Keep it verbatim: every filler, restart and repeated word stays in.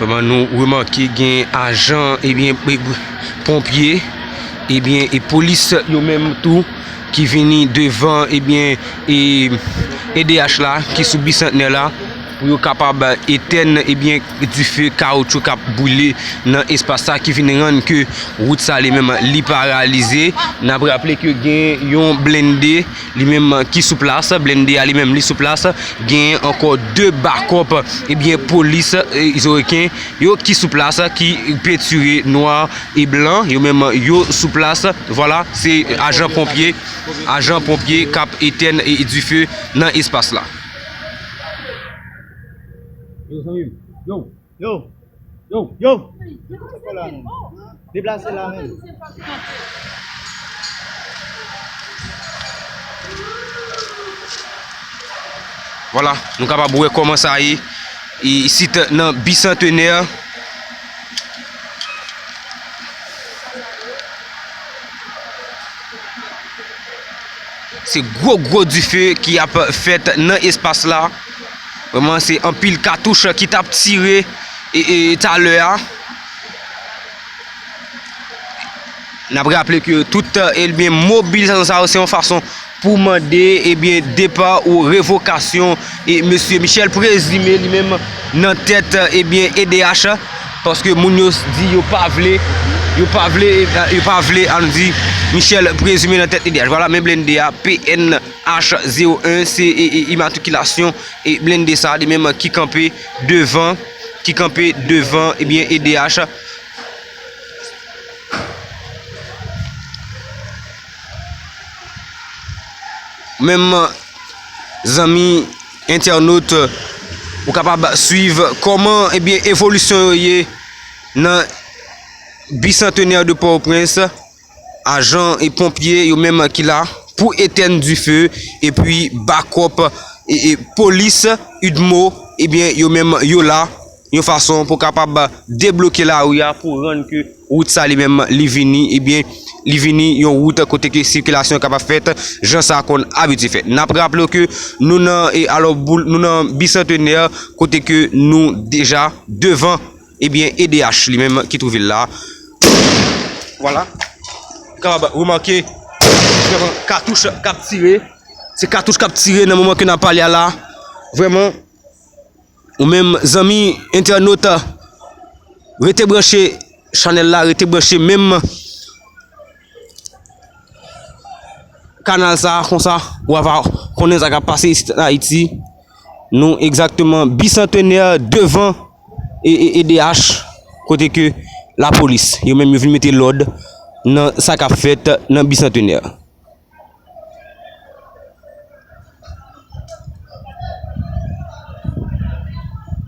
Kòman nou remake gen ajan, ebyen, e, ponpye, ebyen, e polis yo menm tou ki vini devan, ebyen, e, E D H la, ki sou Bisantnè la, pou yo kapab etèn, ebyen, dife kawotchou k ap boule nan espas sa, ki vin rann ke wout sa li menm li paralize. N ap raple ke gen yon blende li menm ki sou plas, blende a li menm li sou plas, gen ankò de bakòp, ebyen, polis, e, izoreken yo ki sou plas, ki pentire nwa e blan, yo menm yo sou plas. Vwala, se ajan ponpye, ajan ponpye k ap etèn, e, dife nan espas la. Yo, zanmi m. Yo. Yo. Yo. Yo. Deplase la menm. Vwala, nou kapab wè kòman sa ye, i-, isit nan Bisantenè. Se gwo, gwo dife ki ap fèt nan espas la. Vrèman, se anpil katouch ki t ap tire, e, e, talè a. N ap raple ke tout, ebyen, mobilizasyon sa yo, se yon fason pou mande, ebyen, depa ou revokasyon, e, mesye Michel Présumé, li menm, nan tèt, ebyen, E D H, paske moun yo di yo pa vle, yo pa vle, yo pa vle, ann di, Michel Présumé nan tèt E D H. Vwala, men blende a, P N H zewo en, se, e, e, imatrikilasyon, e, blende sa, li menm ki kanpe devan, ki kanpe devan, ebyen, E D H. Menm zanmi entènot, ou kapab swiv kòman, ebyen, evolisyon yo ye nan Bisantenè de Pòtoprens. Ajan e ponpye yo menm ki la pou etèn dife, epi bakòp, e, e, polis, UDMO, ebyen, yo menm yo la, yon fason pou kapab debloke lari a, pou rann ke wout sa li menm li vini, ebyen, li vini yon wout kote ke sikilasyon kapab fèt jan sa konn abitye fèt. N ap raple ke nou nan, e, alò, boul, nou nan Bisantenè, kote ke nou deja devan, ebyen, E D H li menm ki twouve l la. Vwala. Kapab remake, vrèman, katouch k ap tire. Se katouch k ap tire nan moman ke n ap pale a la. Vrèman, ou menm, zanmi entènot, rete branche chanèl la, rete branche menm kanal sa, konsa, w ava konnen sa k ap pase isit an Ayiti. Nou egzakteman Bisantenè devan e, e, E D H, kote ke lapolis, yo menm yo vin mete lòd nan sa k ap fèt nan Bisantenè.